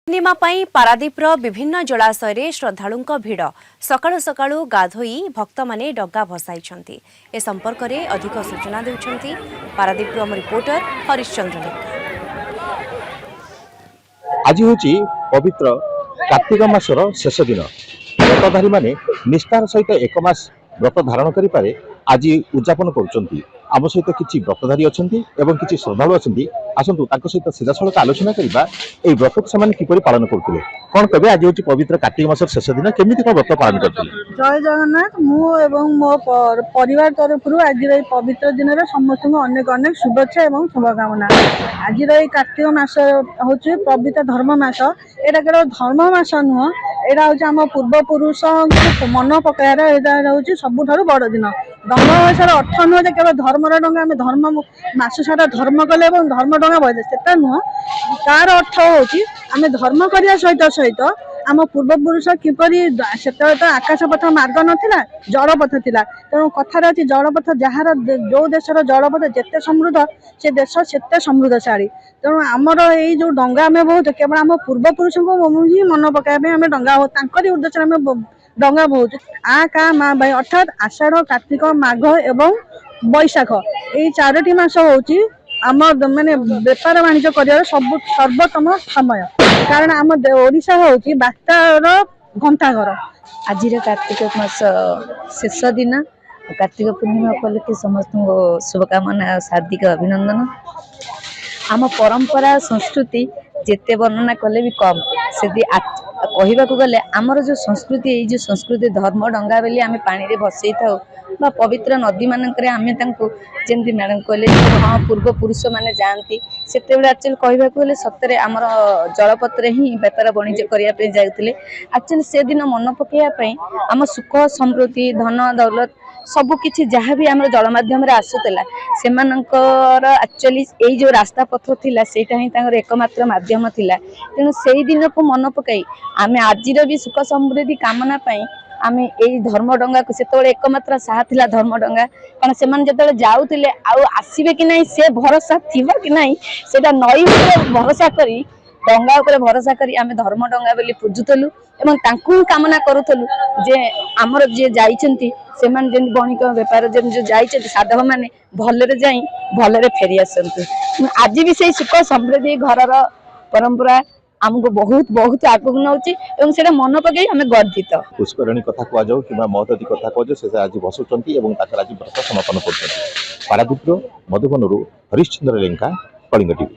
ପୂର୍ଣ୍ଣିମା ପାଇଁ ପାରାଦୀପର ବିଭିନ୍ନ ଜଳାଶୟରେ ଶ୍ରଦ୍ଧାଳୁଙ୍କ ଭିଡ଼। ସକାଳୁ ସକାଳୁ ଗାଧୋଇ ଭକ୍ତମାନେ ଡଙ୍ଗା ଭସାଇଛନ୍ତି। ଏ ସମ୍ପର୍କରେ ଅଧିକ ସୂଚନା ଦେଉଛନ୍ତି ପାରାଦୀପରୁ ଆମ ରିପୋର୍ଟର ହରିଶ୍ଚନ୍ଦ୍ର ଲେଙ୍କା। ଆଜି ହେଉଛି ପବିତ୍ର କାର୍ତ୍ତିକ ମାସର ଶେଷ ଦିନ। ବ୍ରତଧାରୀମାନେ ନିଷ୍ଠାର ସହିତ ଏକ ମାସ ବ୍ରତ ଧାରଣ କରିପାରେ ଆଜି ଉଦଯାପନ କରୁଛନ୍ତି। ଆମ ସହିତ କିଛି ବ୍ରତଧାରୀ ଅଛନ୍ତି ଏବଂ କିଛି ଶ୍ରଦ୍ଧାଳୁ ଅଛନ୍ତି। ଆସନ୍ତୁ, ତାଙ୍କ ସହିତ ସିଧାସଳଖ ଆଲୋଚନା କରିବା, ଏଇ ବ୍ରତକୁ ସେମାନେ କିପରି ପାଳନ କରୁଥିଲେ। କଣ କହିବେ, ଆଜି ହେଉଛି ପବିତ୍ର କାର୍ତ୍ତିକ ମାସର ଶେଷ ଦିନ, କେମିତି କଣ ବ୍ରତ ପାଳନ କରୁଥିଲେ? ଜୟ ଜଗନ୍ନାଥ। ମୁଁ ଏବଂ ମୋ ପରିବାର ତରଫରୁ ଆଜିର ଏଇ ପବିତ୍ର ଦିନରେ ସମସ୍ତଙ୍କୁ ଅନେକ ଅନେକ ଶୁଭେଚ୍ଛା ଏବଂ ଶୁଭକାମନା। ଆଜିର ଏଇ କାର୍ତ୍ତିକ ମାସ ହେଉଛି ପବିତ୍ର ଧର୍ମ ମାସ। ଏଇଟା କେବଳ ଧର୍ମ ମାସ ନୁହଁ, ଏଇଟା ହେଉଛି ଆମ ପୂର୍ବପୁରୁଷଙ୍କୁ ମନ ପକାଇବାର ଏଇଟା ହେଉଛି ସବୁଠାରୁ ବଡ଼ ଦିନ। ଡଙ୍ଗା ଭସାର ଅର୍ଥ ନୁହଁ ଯେ କେବଳ ଧର୍ମର ଡଙ୍ଗା, ଆମେ ଧର୍ମ ମାସ ସାରା ଧର୍ମ କଲେ ଏବଂ ଧର୍ମ ଡଙ୍ଗା ବହିଲେ, ସେଟା ନୁହଁ। ତାର ଅର୍ଥ ହେଉଛି ଆମେ ଧର୍ମ କରିବା ସହିତ ସହିତ ଆମ ପୂର୍ବପୁରୁଷ କିପରି, ସେତେବେଳେ ତ ଆକାଶ ପଥ ମାର୍ଗ ନଥିଲା, ଜଳପଥ ଥିଲା। ତେଣୁ କଥାରେ ଅଛି, ଜଳପଥ ଯାହାର, ଯୋଉ ଦେଶର ଜଳପଥ ଯେତେ ସମୃଦ୍ଧ, ସେ ଦେଶ ସେତେ ସମୃଦ୍ଧଶାଳୀ। ତେଣୁ ଆମର ଏଇ ଯୋଉ ଡଙ୍ଗା ଆମେ ବହୁଛୁ, କେବଳ ଆମ ପୂର୍ବପୁରୁଷଙ୍କୁ ହିଁ ମନେ ପକାଇବା ପାଇଁ ଆମେ ଡଙ୍ଗା ହଉ, ତାଙ୍କରି ଉଦ୍ଦେଶ୍ୟରେ ଆମେ ଡଙ୍ଗା ବହୁଛୁ। ଆ କା ମା ବାଇ, ଅର୍ଥାତ୍ ଆଷାଢ଼, କାର୍ତ୍ତିକ, ମାଘ ଏବଂ ବୈଶାଖ, ଏଇ ଚାରୋଟି ମାସ ହଉଛି ଆମ ମାନେ ବେପାର ବାଣିଜ୍ୟ କରିବାର ସବୁ ସର୍ବୋତ୍ତମ ସମୟ। କାରଣ ଆମ ଓଡ଼ିଶା ହଉଛି ବାର୍ତ୍ତାର ଗନ୍ତାଘର। ଆଜିର କାର୍ତ୍ତିକ ମାସ ଶେଷ ଦିନ, କାର୍ତ୍ତିକ ପୂର୍ଣ୍ଣିମା ଉପଲକ୍ଷେ ସମସ୍ତଙ୍କୁ ଶୁଭକାମନା ଆଉ ହାର୍ଦ୍ଦିକ ଅଭିନନ୍ଦନ। ଆମ ପରମ୍ପରା, ସଂସ୍କୃତି ଯେତେ ବର୍ଣ୍ଣନା କଲେ ବି କମ୍। ସେଦି କହିବାକୁ ଗଲେ ଆମର ଯେଉଁ ସଂସ୍କୃତି, ଏଇ ଯେଉଁ ସଂସ୍କୃତି ଧର୍ମ ଡଙ୍ଗା ବୋଲି ଆମେ ପାଣିରେ ଭସେଇଥାଉ ବା ପବିତ୍ର ନଦୀମାନଙ୍କରେ ଆମେ ତାଙ୍କୁ, ଯେମିତି ମ୍ୟାଡ଼ାମ୍ କହିଲେ, ହଁ, ପୂର୍ବପୁରୁଷମାନେ ଯାଆନ୍ତି। ସେତେବେଳେ ଆକ୍ଚୁଆଲି କହିବାକୁ ଗଲେ ସତରେ ଆମର ଜଳପଥରେ ହିଁ ବେପାର ବାଣିଜ୍ୟ କରିବା ପାଇଁ ଯାଉଥିଲେ। ଆକ୍ଚୁଆଲି ସେଦିନ ମନେ ପକାଇବା ପାଇଁ ଆମ ସୁଖ ସମୃଦ୍ଧି, ଧନ ଦୌଲତ ସବୁ କିଛି ଯାହା ବି ଆମର ଜଳ ମାଧ୍ୟମରେ ଆସୁଥିଲା, ସେମାନଙ୍କର ଆକ୍ଚୁଆଲି ଏଇ ଯେଉଁ ରାସ୍ତା ପଥ ଥିଲା, ସେଇଟା ହିଁ ତାଙ୍କର ଏକମାତ୍ର ମାଧ୍ୟମ ଥିଲା। ତେଣୁ ସେଇ ଦିନକୁ ମନେ ପକାଇ ଆମେ ଆଜିର ବି ସୁଖ ସମୃଦ୍ଧି କାମନା ପାଇଁ ଆମେ ଏଇ ଧର୍ମ ଡଙ୍ଗାକୁ, ସେତେବେଳେ ଏକମାତ୍ର ସାହା ଥିଲା ଧର୍ମ ଡଙ୍ଗା। କାରଣ ସେମାନେ ଯେତେବେଳେ ଯାଉଥିଲେ, ଆଉ ଆସିବେ କି ନାହିଁ ସେ ଭରସା ଥିବ କି ନାହିଁ, ସେଇଟା ନଈ ଉପରେ ଭରସା କରି, ଡଙ୍ଗା ଉପରେ ଭରସା କରି ଆମେ ଧର୍ମ ଡଙ୍ଗା ବୋଲି ପୂଜୁଥିଲୁ ଏବଂ ତାଙ୍କୁ ହିଁ କାମନା କରୁଥିଲୁ ଯେ ଆମର ଯିଏ ଯାଇଛନ୍ତି, ସେମାନେ ଯେମିତି ବଣିକ ବେପାର ଯେମିତି ଯୋଉ ଯାଇଛନ୍ତି ସାଧବ ମାନେ, ଭଲରେ ଯାଇ ଭଲରେ ଫେରି ଆସନ୍ତୁ। ଆଜି ବି ସେଇ ସୁଖ ସମୃଦ୍ଧି ଘରର ପରମ୍ପରା ଆମକୁ ବହୁତ ବହୁତ ଆଗକୁ ନଉଛି ଏବଂ ସେଇଟା ମନେ ପକେଇ ଆମେ ଗର୍ବିତ। ପୁଷ୍କରିଣୀ କଥା କୁହାଯାଉ କିମ୍ବା ମହୋଦଧି କଥା କୁହାଯାଉ, ସେ ଆଜି ବସୁଛନ୍ତି ଏବଂ ତାଙ୍କର ଆଜି ବ୍ରତ ସମାପନ କରୁଛନ୍ତି। ପାରାଦୀପର ମଧୁବନରୁ ହରିଶ୍ଚନ୍ଦ୍ର ଲେଙ୍କା, କଳିଙ୍ଗ ଟିଭି।